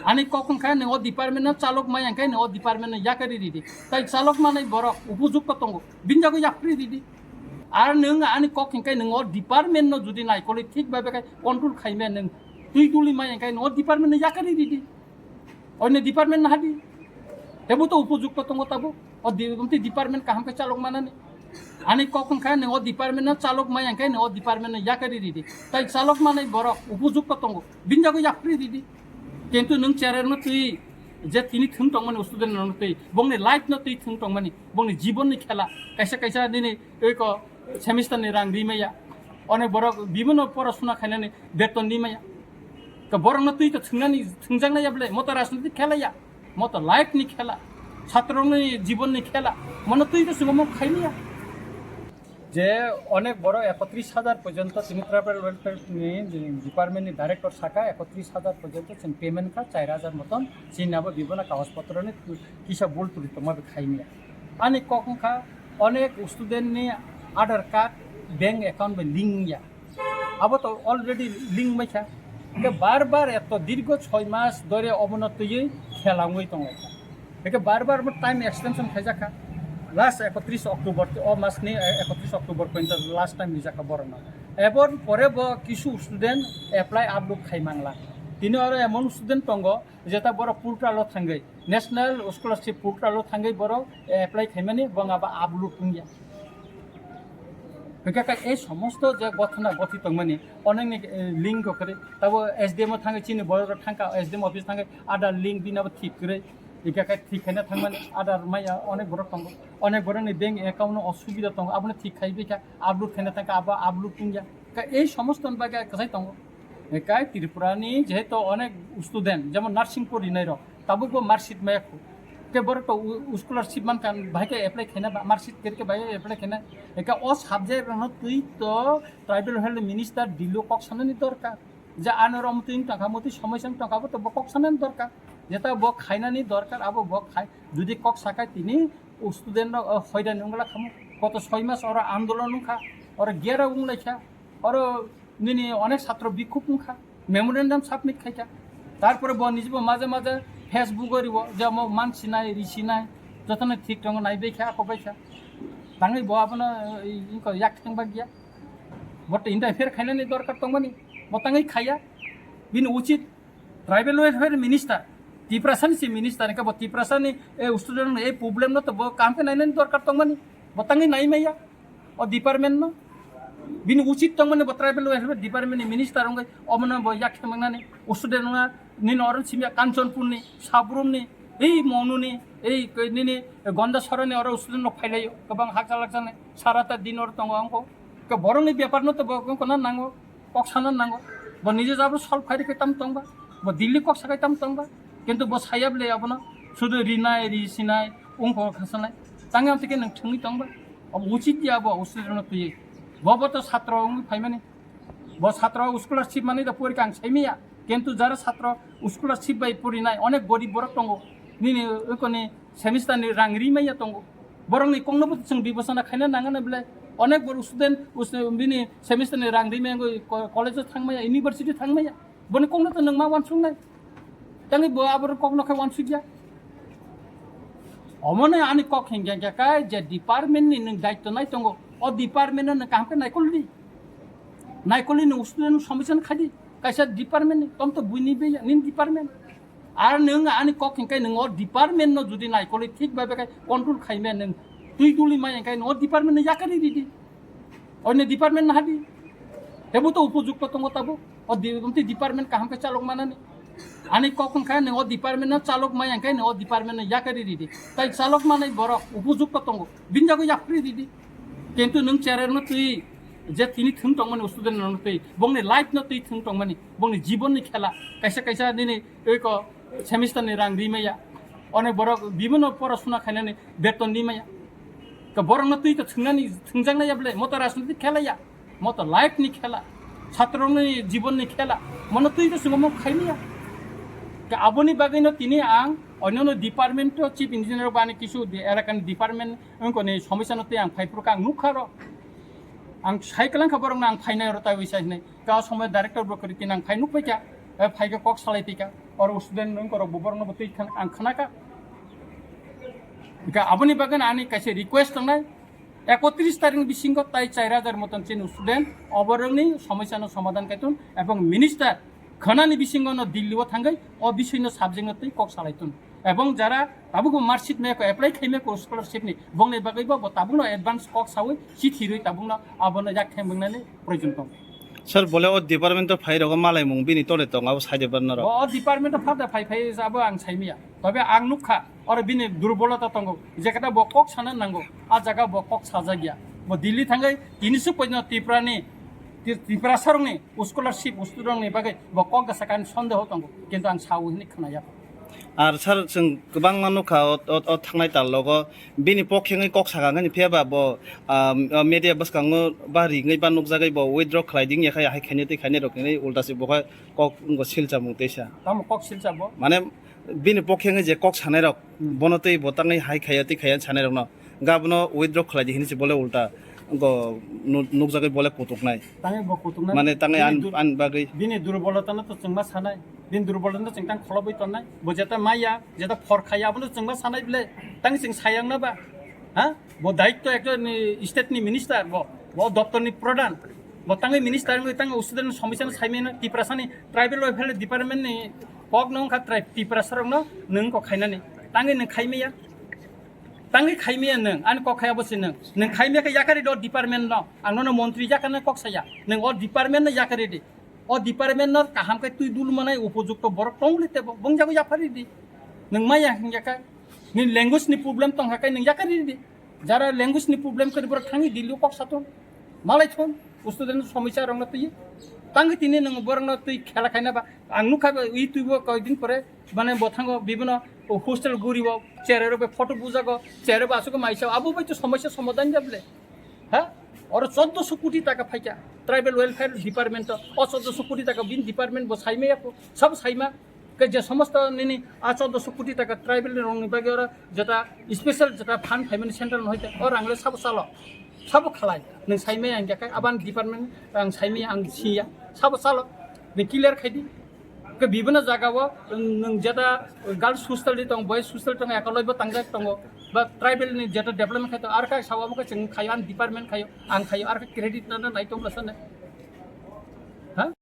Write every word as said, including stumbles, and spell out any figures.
Ani kok hwnkha nwng o department no chalok maya hwnkhe nwng o department no yakari ridi. Tai chalok manai borok upojukto tongo, bini jago yapri ridi. Ar nwng ani kok hwnkhe nwng o department no jodi naikolwi thik babe khai control khaimaya nwng twi duli maya hwnkhe nwng o department no yakari ridi. Onno department no hadi. Tebo to upojukto tongo tabo. O di-, omtwi department kaham khe chalok manani. Ani kok hwnkha nwng o department no chalok maya hwnkhe nwng o department no yakari ridi. Tai chalok manai borok upojukto tongo. Bini jago yapri ridi. Kintu nwng cherer no twi je tini thwng tongmani student no twi, bongni life no twi thwng tongmani, bongni jibon ni khela. Kaisa kaisa nini twi ko semester ni rang rimaya. Onek borok bibhinno porasuna khainani beton rimaya. Ka borok no twi to thwngnani, thwngjaknai ya bole, moto rajniti khela ya, moto life ni khela, chhatrok ni jibon ni khela, mono twi to chwngmo khaimaya. Je onek borok ekotris hajar porjonto tini tribal welfare ni department ni director saka ekotris hajar porjonto chwng payment kha char hajar moton chini abo bibhinno kagoj potro ni kisa bul turi tongma be khaimaya. Ani kok wngkha onek student ni Aadhaar card bank account bai link ya. Abo to already link bai kha. Ke bar bar eto dirgo choi mas dore obono twi khela wngwi tong lai kha. Eke bar bar bo time extension khaijak kha. Last ekotris October, o mas ni, eh, ekotris October porjonto last time rijak kha borok no. Ebon pore bo kisu student apply upload khai mangla. Tini oro emon student tongo jeta borok portal o thangwi, National Scholarship portal o thangwi borok apply khaimani bo aba upload wngya. Hingke kha ei somosto je gothona gothi tongmani onekni, eh, link rok kwrwi. Tabo S D M o thangwi chini borok rok thangkha, S D M office thangwi Aadhaar link bini abo thik kwrwi. Hingke kha thik khaina thangmani Aadhaar maya onek borok tongo. Onek borokni bank account no osubida tongo. Abono thik khai bikha, upload khaina thangkha, abo upload wngya. Kha ei somosto ni bagwi kwchai tongo. Ekai Tripura ni jehetu onek student, jemon nursing porinai rok, tabuk bo marksheet maya khu. Ke borok to u-, scholarship man kan, bahai ke apply khaina ba, marksheet kere ke bahai apply khaina. Eka o subject rok no twi to tribal health minister Delhi o kok sanani dorkar. Je ano rom twi tongkha, motwi somosya tongkha, bo to bo kok sanani dorkar. Jeta bo khainani dorkar, abo bo khai, jodi kok sakai tini o student rok, o, hoidan wngla khamu. Koto soi mas oro andolon wngkha, oro gera wnglaikha. Oro nini onek satro bikhuk wngkha, memorandum submit khaikha. Tarpore bo nijebo maje maje Facebook o riwo, je omo mansinai, risinai, jotono thik tongo naibaikha, akobaikha. Tangwi bo abono, eh, yak thangba giya. Bo to interfere khainani dorkar tongmani, bo tangwi khaiya. Bini uchit Tribal Welfare Minister, Tiprasa ni si minister, hingke bo Tiprasa ni, eh, student ni, eh, problem no to bo kaham khe nainani dorkar tongmani, bo tangwi naimaya o department no. Bini uchit tongmani bo Tribal Welfare Department ni minister wngwi omono bo yak khe mangnani, student wngna nini oro simya Kanchanpur ni, Sabrum ni, ei Monu ni, ei nini Gonda Soro ni oro student no phailaio, kwbang hakcha lakcha ni, sara ta din oro tongo angko. Ke borok ni bepar no to bo wngkona nango. Kok sana nango. Bo nije jabo solve khai rikhe tam tongba. Bo Delhi kok sakai tam tongba. Kintu bo saya bole abono sudu rinai, risinai, ungko khasanai. Tangya tike nang thungwi tongba. Obo uchit ya bo, uchit no twi. Bo bo to satro wngwi phaimani. Bo satro scholarship mani da porikha ang saimiya. Kintu jara satro scholarship bai porinai onek gorib borok tongo. Nini wngkoni semester ni rang rimaya tongo. Borokni kokno bo chwng bibosona khaina nangani bwle. Onek bor student, us-, bini semester ni rang rimaya wngwi ko-, college o thangmaya, university thangmaya. Boni kokno to nwng ma uansuknai. Tangwi bo aboro kokno khe uansukya. Omono ani kok hingya hingya khe je department ni nwng daityo nai tongo. O department no nwng kaham khe naikoldi. Naikoldi nwng student no somesya no khadi. Kaisa department ni, tom to buini be ya, nini department. Ar nwng ani kok hingkai nwng o department no jodi naikolwi thik bai bai control khaimaya nwng twi duli mai hingkai nwng o department no yakari ridi. Onno department no hadi. Tebo to upojukto tongo tabo. O di-, omtwi department kaham khe chalok manani. Ani kok hingkai nwng o department no chalok mai hingkai nwng o department no yakari ridi. Tai chalok manai borok upojukto tongo. Bini jago yapri ridi. Kintu nwng cherer no twi je tini thwng tongmani student no twi. Bongni life no twi thwng tongmani. Bongni jibon ni khela. Kaisa kaisa nini Oi ko semester ni rang rimaya. Onek borok bibhinno porasuna khainani beton rimaya. Ka borok no twi to thwngnani, thwngjaknai ya bole, moto rajniti khela ya. Moto life ni khela. Chhatro ni jibon ni khela. Mono twi to chwngmo khaimaya. Ka aboni bagwi no tini ang onyono department to chief engineer bani kisu di erakani department wngkoni somosya no twi ang phaiphuru ka ang nukha ro. Ang sai kwlangkha borok no ang phainai ro tai wi sai hinai. Ka o somoy director bo kwrwi tini ang phai nukphaikha, eh, phaikhe kok salai phaikha. oro student nung korok bo borokno bo twi khna-, ang khnakha. Hingke aboni bagwi ani kaisa request tongnai, ekotris tarikni bisingo tai char hajar moton chini student oborokni somosyano somadhan kaiton ebong minister khwnani bisingono Delhi o thangwi o bisoino subject no twi kok salaitun. Ebong jara tabukbo marksheet maya ko apply khaimaya ko scholarship ni bongni bagwi bo, bo tabukno advance kok sawi chithi rwi tabukno abono yak khe wngnani proyojon tong. Sir, bole o department o phai rogo malai mung bini tole tong abo sai de barna rok. O department o phada phai phai abo ang saimaya. Tobe ang nukha oro bini durbolota tongo. Jekata bo kok sana nango. A jaga bo kok sajagya. Bo Delhi thangwi tini su pojno Tripura ni Tri-, Tripura sarong ni scholarship student ni bagwi bo kok gasa kan sondeho tongo. Kintu ang sawi hini khnaya. Ar sir, chwng kwbangma nukha o, o, o thangnai tal logo bini pokhe wngwi kok sakha wngkha ni phiya ba bo, ah, media bwskango ba ringwi ba nukjagwi bo withdraw khlai di wngya khe hai khainai tei khainai rok hinwi ulta se bo khe kok wngkha silchamung teisa. Tamo kok silchabo? Mane bini pokhe wngwi je kok sanai rok Hmm. bono tei bo tangwi hai khaiya tei khaiya sanai rokno. Gabono withdraw khlai di hinwi se bole ulta go nu-, nukjagwi bole kutuknai. Tangwi bo kutuknai. Mane tangwi bini an, dur-, an bagwi. Bini durbolotano to chwngma sanai. Bini durbolotano chwng tang kholobwi tonnai. Bo jeta maya, jeta phor khaya, abono chwngma sanai bile. Tangwi chwng sayang na ba? Ha? Bo daitto ekjon ni state ni minister bo. Bo doptor ni pradhan. Bo tangwi minister wngwi tang student ni somosyano saimano Tiprasani tribal welfare department ni kok no wngkha tri-, Tiprasa rokno nwng kok khainani. Tangwi nwng khaimaya. Tangwi khaimaya nwng, ani kok khai abo se nwng. Nwng khaimaya khe yakari do department no. Ang nono montri yakana kok saya. Nwng o department no yakari di. O department no kaham khe twi dul manai upojukto borok tong le tebo. Bong jago yaphari di. Nwng maya hingya khe. Ni language ni problem tong kha khe nwng yakari di. Jara language ni problem khe borok thangwi Delhi o kok sathung. Malai thung. Student somosya rok no twi. Tangwi tini nwng borok no twi khela khaina ba. Ang nukha ba, i twi bo koi din pore. Mane bothango bibino hostel guri bo, chere rok be photo bujago, chere bo asuk maisa, abo bai to somosya somadhan jable. Ha? Oro choddoso koti taka phaikha, tribal welfare department to, o choddoso koti taka bin department bo saima yako, sabo saima, ke je somosto nini a choddoso koti taka tribal rongni bagwi oro jeta special jeta fund phaimani central no hoite, o rangle sabo salo, sabo khalai, nwng saima yang jakai, aban department ang saima ang siya, sabo salo, nwng clear khaidi. Ke bibino jaga o, nwng jeta girls hostel di tong, boys hostel tong, ekoloi bo tangjak tongo. Ba tribal ni jeta development khai tong, ar khai sawa bo khe chwng khayo, ang department khayo, ang khayo, ar khai credit na na nai tong bwsano. Ha?